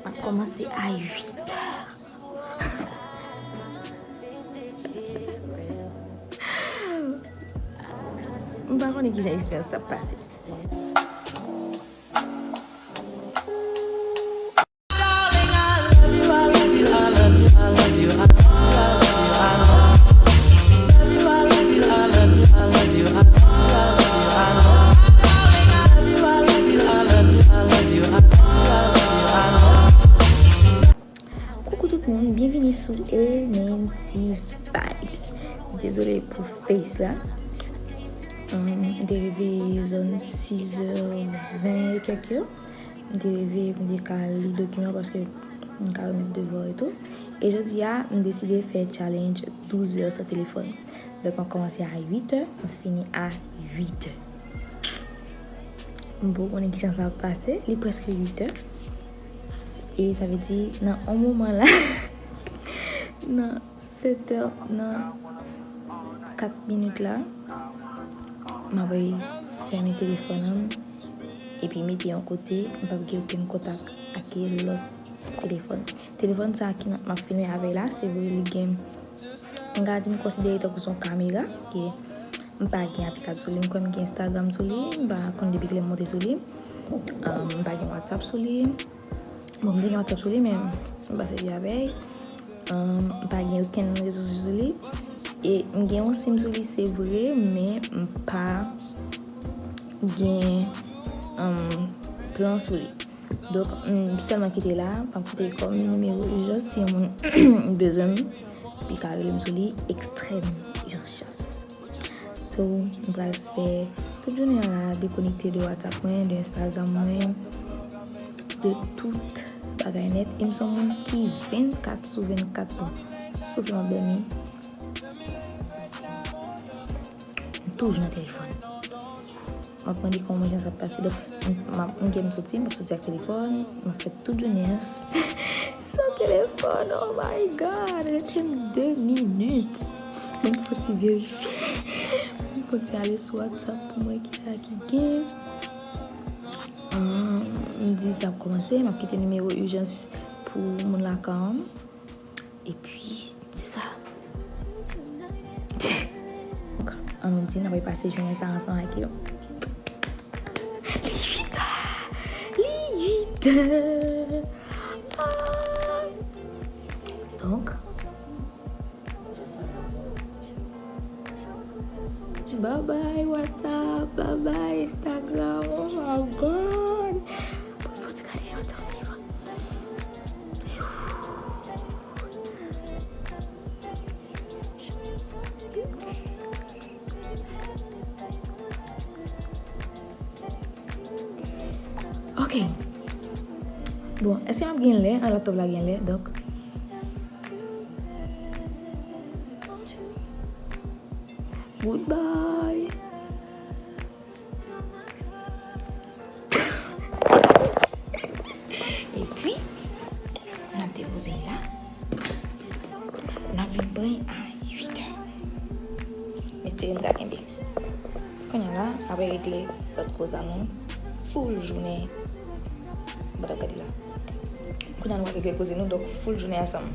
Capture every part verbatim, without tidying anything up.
M ap kòmanse a uit è. M pa konnen kijan eksperyans sa ap pase. Koukou tout moun, byenvini sou N N T Vibes. Dezole pou face la. Um, m te reve zòn sis è ven e kèk yo. M te reve, m te ka li dokiman paske m ka remèt devwa e tou. E jodi a, m deside fè challenge douz è san telefòn. Donk, m ap kòmanse a uit è, m ap fini a uit è. M poko konnen kijan sa ap pase, li prèske uit è. E sa vle di, nan yon moman la, nan sèt è, nan kat minit la, m ap fèmen telefòn an, epi mete yon kote, m p ap gen okenn kontak ak lòt telefòn. Telefòn sa ki m ap filme avè l la, se vre li gen, m ka di m konsidere tankou se yon kamera, ke m pa gen aplikasyon sou li, m kwè m gen Instagram sou li, m pa konn depi kilè m monte sou li. Um, m pa gen WhatsApp sou li. Bon, m te gen WhatsApp sou li, men m pa sèvi avè l. Um, m pa gen okenn rezo sosyo sou li. E m gen yon sim sou li, se vre, men m pa gen, um, plan sou li. Donk, m sèlman kite la, m ap kite kòm nimewo ijans si yon moun bezwen m, li ka rele m sou li, ekstrèm ijans. So, m pral fè tout jounen an la dekonekte de WhatsApp mwen, de Instagram mwen, de tout bagay nèt. E m se yon moun ki vennkat sou vennkat sou fè m ap dòmi. M toujou nan telefòn. M ap mande kòman jan sa ap pase. Donk, m, m ap, m gen m soti, m ap soti ak telefòn, m ap fè tout jounen an san telefòn. Oh my God! Rete m de minit. M foti verifye. M foti ale sou WhatsApp pou m wè kisa ki gen. Ahn, m di sa ap kòmanse, m ap kite nimewo ijans pou moun lakay an. Epi, se sa. An nou di, n ap pase jounen sa ansanm ak yo. Li uit è. Li uit è. Ah. Donk, bye bye WhatsApp, bye bye Instagram. Oh my God. Fò ti gade yon tan vivan. Ok. Bon, èske m ap gen lè? An, laptop la gen lè, donk. Goodbye. Epi, n ap depoze l la. N ap vin pran a uit è. M espere m ka kenbe. Kounye a la, apre regle lòt koz a nou, full jounen. Bon, n ap gade la. Kounye a nou regle koze nou, donk full jounen ansanm.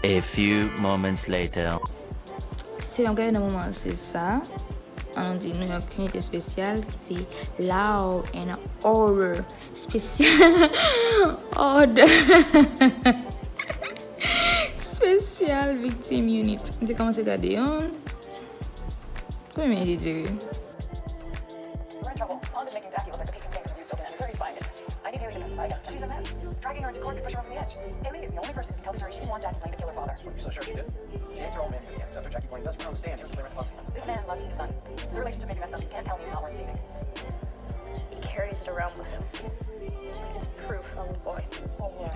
A few moments later. Se yon gade nan moman se sa. An nou di New York Unit Espesyal, ki se Law and Order Espesyal. Order Espesyal Victim Unit. M te kòmanse gade yon. Konbyen minit li dire? We're in trouble. Pawn is making Jackie look like the P T A abused open. Missouri's buying it. I need Haley to testify against her. She's a mess. Dragging her into court to push her over the edge. Haley is the only person who can tell the jury she didn't want Jackie blamed the killer father. Are you so sure she did? She hates her old man because he can't accept her. Jackie blamed us. We're on the stand here to play the consequences. This man loves his son. The relationship may be messed up. He can't tell me it's not worth saving. He carries it around with him. It's proof of a boy.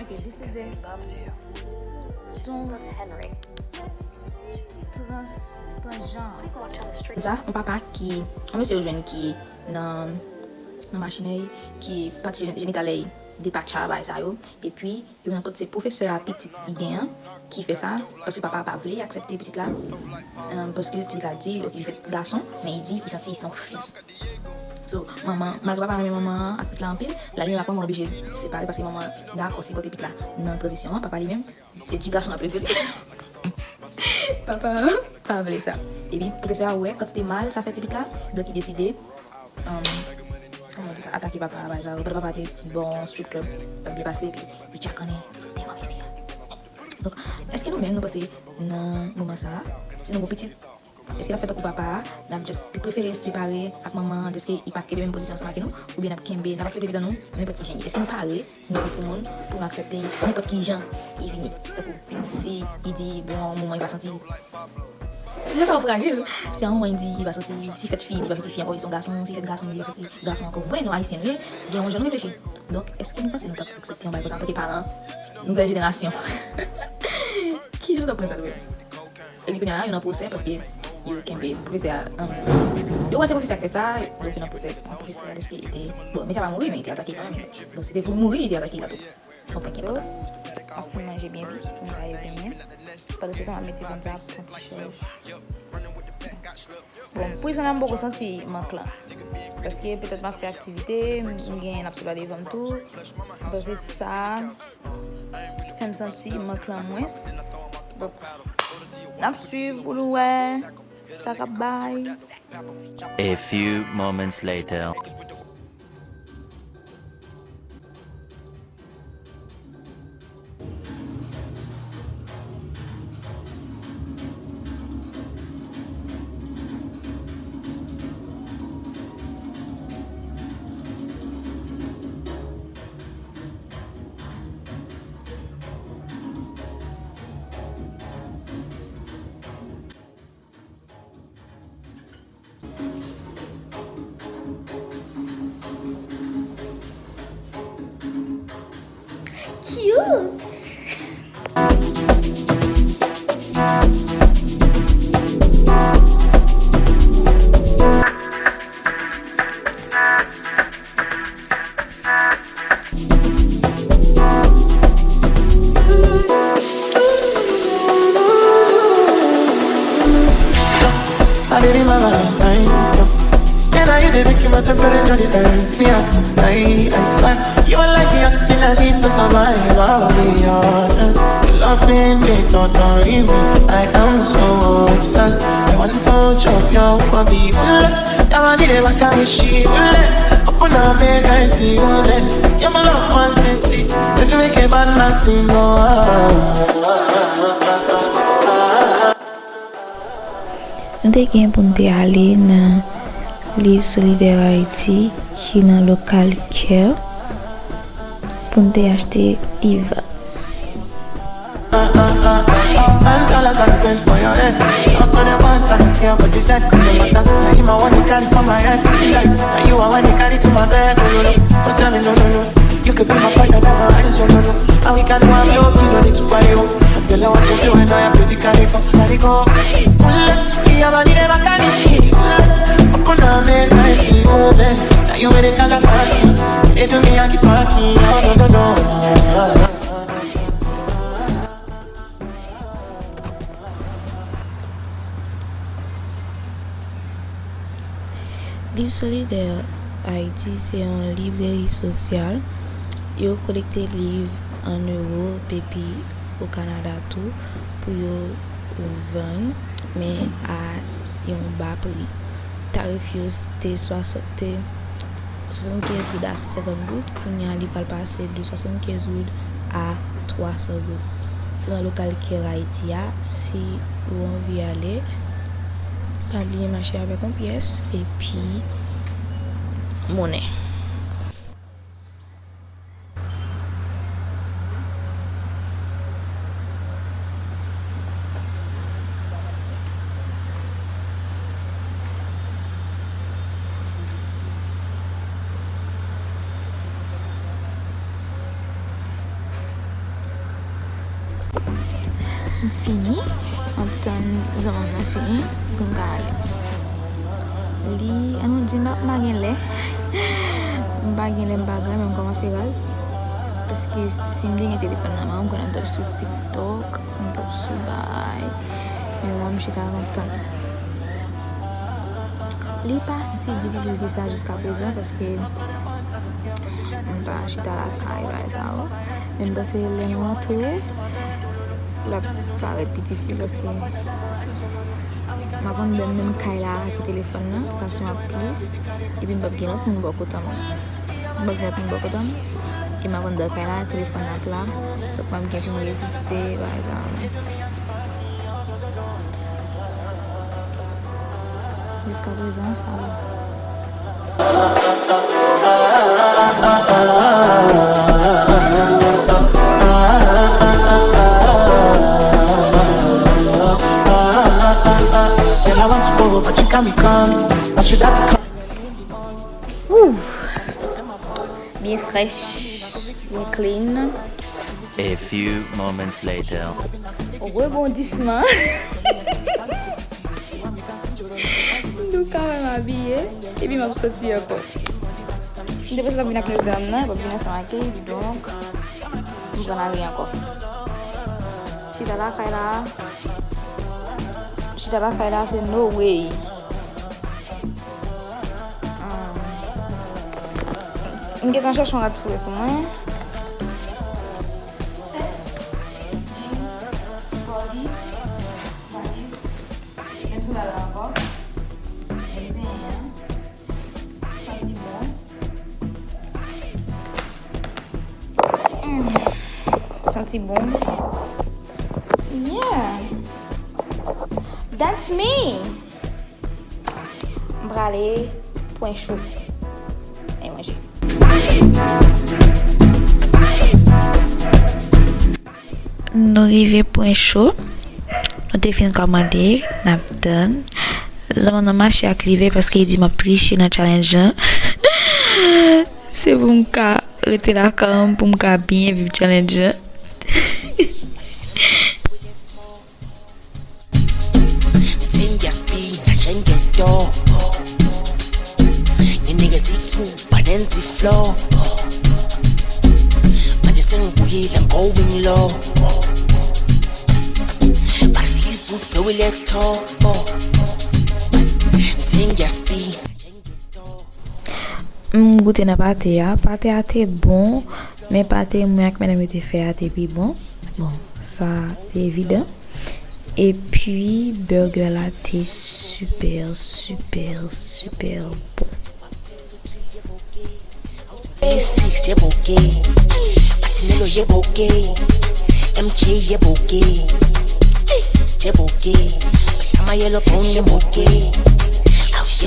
Okay, this is it. He loves you. He loves Henry. Trans, transjan. Sa, yon papa ki, yon mesye yo jwenn ki nan, nan machin li, ki pati jenital li depatcha bagay sa yo. Epi, yo rann kont se pwofesè a pitit li gen an ki fè sa, paske papa a pa vle aksepte pitit la, um, paske pitit la di, ok, li fèt gason, men li di li santi li se yon fi. So, manman, malgre papa renmen manman an ak pitit la anpil, la li menm ak manman oblije separe paske manman an dakò sipòte pitit la nan tranzisyon an, papa li menm, se ti gason l ap leve l. Papa an pa vle sa. Epi, pwofesè a wè kantite mal sa fè ti pitit la, donk li deside, um, kòman di sa, atake papa a, bagay sa yo. Pandan papa a te bò yon strip club, l ap byen pase, epi li tchakanne devan mesye a. Donk, èske nou menm nou panse nan moman sa a, si nou gon pitit, èske n ap fè tankou papa a, n ap just prefere separe ak manman an, dèske li pa t kenbe menm pozisyon ansanm ak nou, oubyen n ap kenbe, n ap aksepte pitit nou nenpòt ki jan li ye? Èske nou pare, si nou fè timoun, pou nou aksepte nenpòt ki jan li vini? Tankou, si li di, bon, a yon moman li pa santi, sitiyasyon an frajil. Si a yon moman li di li pa santi, si fèt fi, li di li pa santi fi ankò, li se yon gason, si fèt gason, li di li pa santi gason ankò. Ou konnen nou Ayisyen nou ye, gen yon jan nou reflechi. Donk, èske nou panse nou t ap aksepte yon bagay konsa antanke paran nouvèl jenerasyon? Ki jan nou t ap pran sa nou menm? Epi kounye a la, yo nan pwosè paske yo kenbe pwofesè a, um, yo wè se pwofesè a k fè sa, donk yo nan pwosè kont pwofesè a dèske li te, bon, mesye a pa mouri, men li te atake kanmenm. Bon, si te pou l mouri, li te atake l tou. Son pwen ki enpòtan. M ap fin manje byen vit pou m ka al benyen. Pandan se tan, m ap mete konn sa pou pran ti chaj. Bon, pou jounen an, m poko santi mank lan. Paske petèt m ap fè aktivite, m, m gen laptop la devan m tou. M panse sa fè m santi mank lan mwens. Donk, n ap swiv pou nou wè sa k ap bay. A few moments later. Cute. I did it my Valentine, yo. And now you dey make my temperature dey rise. Me, I, I, I swear, you are like the oxygen I need to survive. I'll be honest. Your love ain't it, don't worry me. I am so obsessed. I want to chop your body. Your body dey back and she. Open up, make I see you there. You're my love, one thing, see. If you make a bad man sing, go, ah. Nou te gen pou n te ale nan Live Solidaire Haïti ki nan Local Care pou n te achte liv. Send dollars and send for your head. Talk to the ones I don't care for the sec. Come on, talk to him, I want to carry for my head. Like, now you, I want to carry to my bed. No, no, no. Don't tell me no, no, no. You could be my partner, never rise, no, no, no. And we can do a blow, you don't need to worry, oh. Tell her what you do and I am pretty calico, calico. Pull up, the other day, my kind of shit. Open up, make I see you, man. Now you in the color fast. They do me, I keep parking, oh, no, no, no. Liv Solidè Ayiti se yon libreri sosyal. Yo kolekte liv ann Ewòp epi o Kanada tou pou yo vann, men a yon ba pri. Tarif yo te swasant, te swasannkenz goud a san senkant goud, kounye a li pral pase de swasannkenz goud a twa san goud. Se nan Local Care Haïti a, si ou anvi ale, pa bliye mache avèk yon pyès epi monnen. M fini, m ap tann zanmi m nan fini pou m ka ale. Li, an nou di m pa, m pa gen lè. M pa gen lè, m pa gen, men m kòmanse raz. Paske si m te gen telefòn nan men m, kounye a m t ap sou TikTok, m t ap sou bay. Men la, m chita ap tann. Li pa si difisil ke sa jiska prezan, paske m pa chita lakay, bagay sa yo. Men m panse lè m rantre, l ap parèt pi difisil, paske m ap anndan menm kay la ak telefòn nan, tansyon ap plis, epi m p ap gen lòt moun bò kote m. M p ap gen lòt moun bò kote m, e m ap anndan kay la, telefòn nan ap la, donk m ap gen pou m reziste, bagay sa yo. Jiska prezan, sa va. Woo! Byen frèch, byen clean. A few moments later. Rebondisman. Nou kanmenm abiye, epi m ap soti ankò. M te panse l ap vin ak nevè m nan, l ap vin ansanm ak li, donk, m pran lari ankò. Chita lakay la, chita lakay la, se no way. Hmm. M gentan chèche yon rad sou wè sou mwen. Sèt, jeans, body, valiz. Menm sandal la ankò. Menm penyen an. Santi bon. Mm. Santi bon. Yeah. That's me. M prale pwen cho. Ann manje. Nou rive pwen cho. Nou te fin kòmande, n ap tann. Zanmi nan mache ak live paske li di m ap triche nan challenge lan. Se pou m ka rete lakay mwen, pou m ka byen viv challenge lan. Tinga spinach and get dog. Ni niggas eat too, but then the floor. Manje seng bouyi, I'm going low. Paris li soupe, wi lè to. Tinga spinach and get dog. M goute nan pate a. Pate a te bon, men pate mwen ak medam yo te fè a te pi bon. Bon, sa te evidan. Epi, burger la te super, super, super bon. Six, yeah, boke. Patinelo, yeah, boke. M J, yeah, boke. Yeah, boke. Tama yellow bone, yeah, boke. T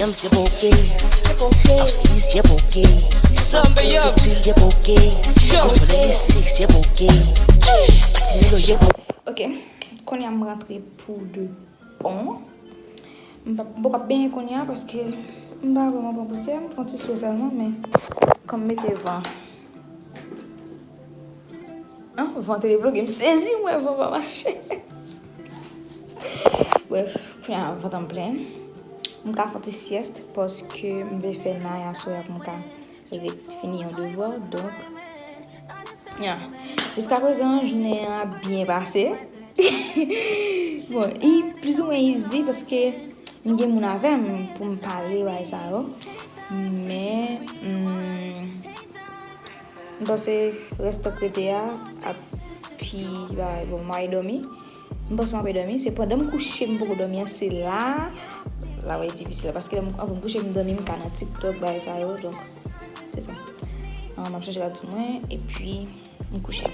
M, yeah, boke. Upstairs, yeah, boke. Samba, yeah, boke. Six, yeah, boke. Patinelo, yeah, boke. Ok, kounye a m rantre pou de bon. M p ap, m poko ap benyen kounye a paske m pa vrèman pran pousyè, m fè yon ti swe sèlman, men kòm m mete van. An, van te debloke, m sezi, m wè van pa mache. Brèf, kounye a vant an plen. M ka fè yon ti syèst paske m vle fè nay aswè a pou m ka ret fini yon devwa, donk, ya. Jiska prezan, jounen an ap byen pase. Bon, li plizoumwen easy paske m gen moun avè m pou m pale bagay sa yo. Men, hmm, m panse rès tan k rete a ap pi bagay, bon, m al dòmi. M panse m ap dòmi, se pandan m kouche m poko dòmi an, se la, la va difisil la, paske lè m, anvan m kouche m dòmi, m ka nan TikTok, bagay sa yo, donk, se sa. Ah, m ap chanje rad sou mwen, epi m kouche.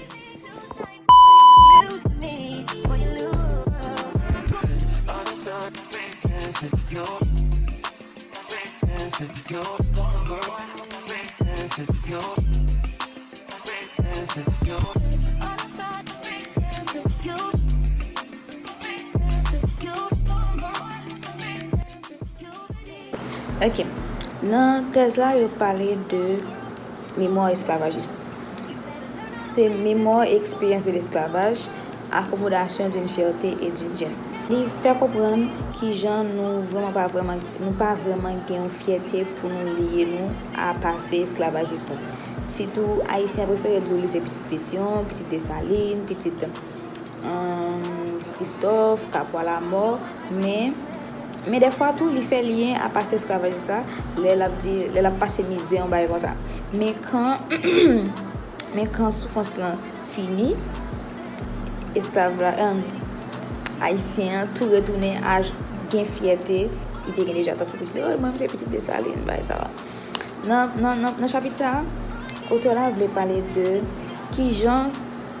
Ok. Nan tèz la, yo pale de mémoire esclavagiste. Se mémoire et expérience de l'esclavage, accommodation d'une fierté et d'une gêne. Li fè konprann kijan nou vrèman pa vrèman, nou pa vrèman gen yon fyète pou nou lye nou a pase esklavajis nou. Sitou, Ayisyen prefere di w li se pitit Petyon, pitit Desalin, pitit, um, Kristòf, Kapwa Lamò, men, men dèfwa tou, li fè lyen a pase esklavaj sa, lè l ap di, lè l ap pase mizè, yon bagay konsa. Men kan, men kan soufrans lan fini, esklav la, um, Ayisyen an tou retounen a gen fyète li te gen deja, tankou pou di, oh, mwen, m se pitit Desalin, bagay sa. Nan, nan, nan, nan chapit sa a, otè la vle pale de kijan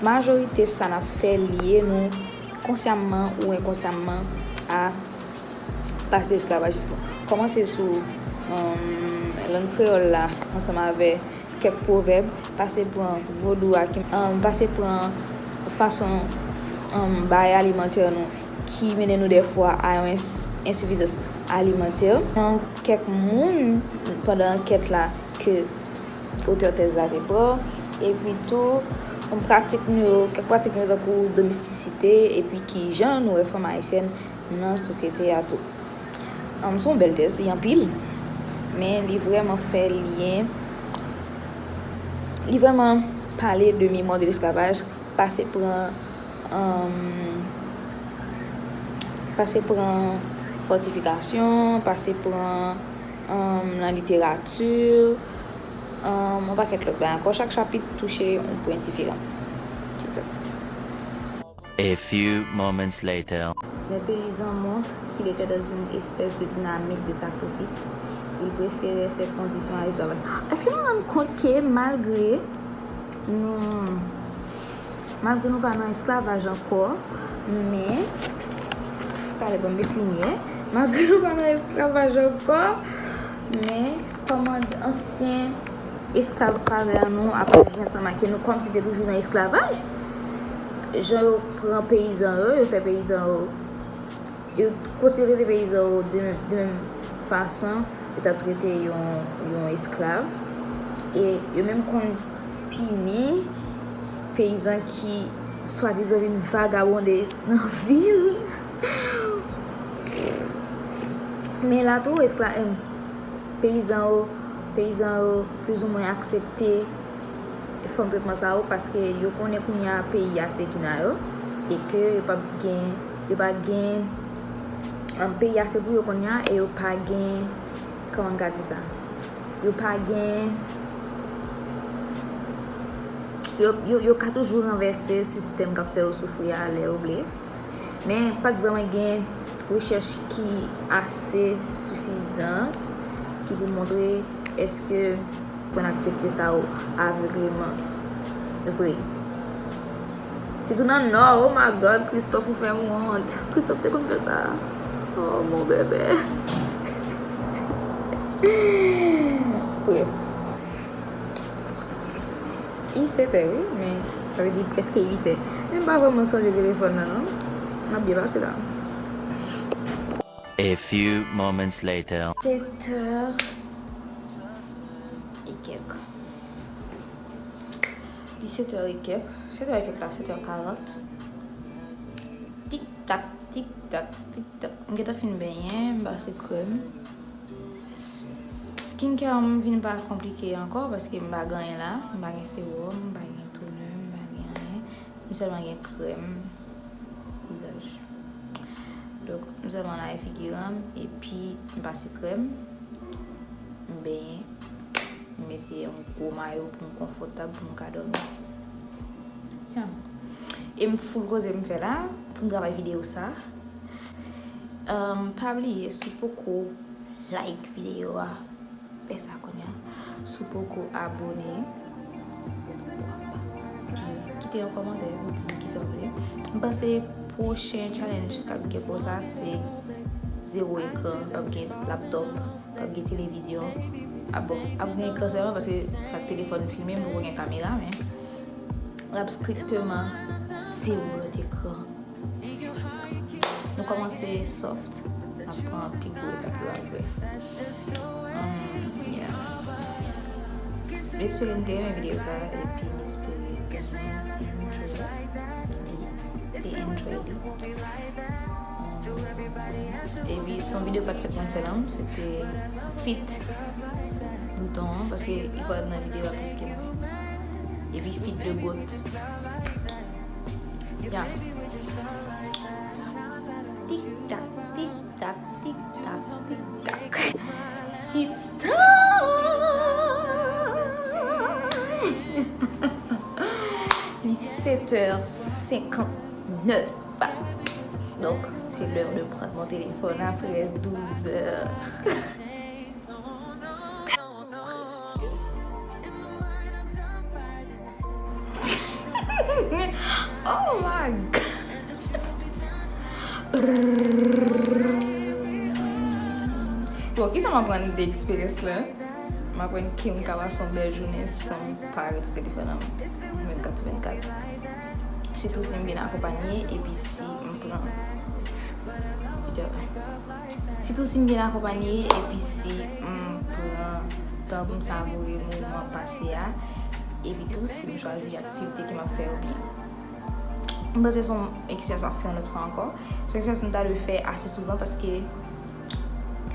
majorite sa n ap fè lye nou konsyamman ou enkonsyamman a pase esklavajis nou. Kòmanse sou, um, lang kreyòl la ansanm avè kèk pwovèb, pase pran vodou a ki, um, pase pran fason, um, bay alimantè nou ki mennen nou dèfwa a yon ensifizans alimantè. Nan kèk moun, pandan ankèt la ke otè tèz la te pran, epi tou, pratik nou yo, kèk pratik nou yo tankou domestisite, epi kijan nou wè fanm ayisyèn nan sosyete a tou. Um, se yon bèl tèz, li anpil, men li vrèman fè lyen, li vrèman pale de mémoire de l'esclavage, pase pran, um, pase pran fòtifikasyon, pase pran, um, nan literati, um, yon pakèt lòt bagay ankò. Chak chapit touche yon pwen diferan. Se sa. A few moments later. Les paysans montrent qu'il était dans une espèce de dynamique de sacrifice. Il préférait ces conditions à l'esclavage. Èske nou rann kont ke malgre nou, malgre nou pa nan esklavaj ankò, men, talè ban m met limyè, malgre nou pa nan esklavaj ankò, men kòman ansyen esklav parèy an nou ap aji ansanm ak nou kòmsi te toujou nan esklavaj. Jan yo pran peyizan yo, yo fè peyizan yo, yo konsidere peyizan yo de, de menm fason yo t ap trete yon, yon esklav. E yo menm konn pini peyizan ki swadizan vin vagabonde nan vil. Men la tou, eskla-, em, peyizan yo, peyizan yo plizoumwen aksepte fòm tretman sa yo paske yo konnen kounye a peyi a se ki nan yo e ke yo p ap gen, yo pa gen, em, peyi a se pou yo kounye a e yo pa gen, kòman m ka di sa? Yo pa gen, yo, yo, yo ka toujou ranvèse sistèm k ap fè yo soufri a lè yo vle. Men pa t vrèman gen rechèch ki ase sifizan ki pou montre èske konn aksepte sa yo avegleman vre. Sitou nan Nò, oh my God, Christophe ou fè m wont. Christophe te konn fè sa. Oh, mon bébé. Bref. Li sèt è, wi, men sa vle di prèske uit è. Men m pa vrèman sonje telefòn nan, non. N ap byen pase la. A few moments later. Sèt è e kèk. Li sèt è e kèk. Sèt è e kèk la, sèt è karant. Tik tak, tik tak, tik tak. M gentan fin benyen, m pase krèm. Skincare m vin pa konplike ankò paske m pa gen anyen la. M pa gen sewòm, m pa gen toner, m pa gen anyen. M sèlman gen krèm vizaj. Donk, m sèlman lave figi m epi m pase krèm. M benyen, m mete yon gwo mayo pou m konfòtab, pou m ka dòmi. Yeah. E m full koze m fè la pou m travay videyo sa. Um, pa bliye, si w poko like videyo a, fè sa kounye a. Si w poko abone, di, kite yon kòmantè pou di m kisa w vle. M panse pwochen challenge k ap gen pou sa se zewo ekran, p ap gen laptòp, p ap gen televizyon. A bon, ap gen ekran sèlman paske sa telefòn filme, m poko gen kamera, men l ap strikteman zewo lòt ekran. Nou kòmanse soft, n ap pran pi gwo etap yo apre. Um, yeah. M espere n te renmen videyo sa, epi m espere ke nou enjoy li. Te enjoy li. Um, epi, se yon videyo k pa t fèt mwen sèl, se te feat Louton an, paske li parèt nan videyo a plis ke mwen. Epi feed the goat. Ya. Tik tak, tik tak, tik tak, tik tak. It's time. Li sept heures cinquante-neuf. Donc, c'est l'heure de prendre mon téléphone après douze heures. Oh my God. Bon, kisa m aprann de eksperyans la? M aprann ke m ka pase yon bèl jounen san m pa ret sou telefòn an m vennkat sou vennkat. Sitou si m byen akonpanye epi si m pran Sitou si m byen akonpanye epi si m pran tan pou m savoure moman pase a, epi tou si m chwazi aktivite ke m ap fè yo byen. M panse se yon eksperyans m ap fè yon lòt fwa ankò. Se yon eksperyans m ta dwe fè ase souvan paske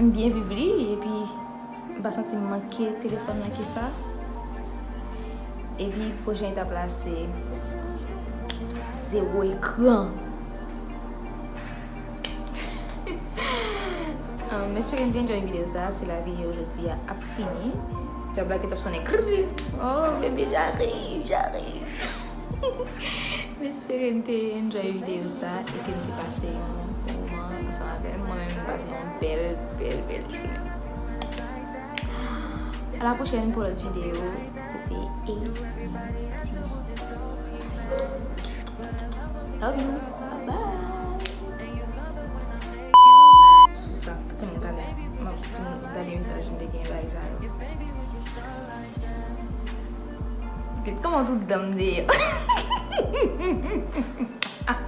m byen viv li, epi m pa santi m manke telefòn nan ke sa. Epi pwochen etap la se zewo ekran. Um, m espere n te enjoy videyo sa. Se la videyo jodi a ap fini. Djab la ki t ap sonnen. Krrr. Oh, bébé, j'arrive, j'arrive. M espere n te enjoy videyo sa e ke n te pase yon bon moman ansanm avè m. Mwen menm, m pase yon bèl, bèl, bèl jounen. A la pwochèn pou lòt videyo. Se te A B T. Love you. Bye bye. Sou sa, tankou m talè, m ap fin gade mesaj m te gen bay sa yo. Gade kòman tout dan m deyò. Ah.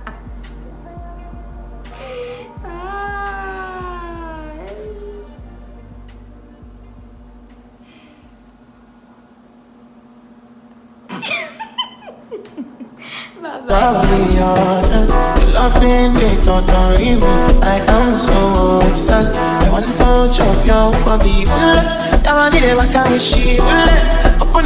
Bye bye. Love me honest, the love thing they don't know me. I am so obsessed. I want to chop your kwabi. That one did it, what I wish she would. Open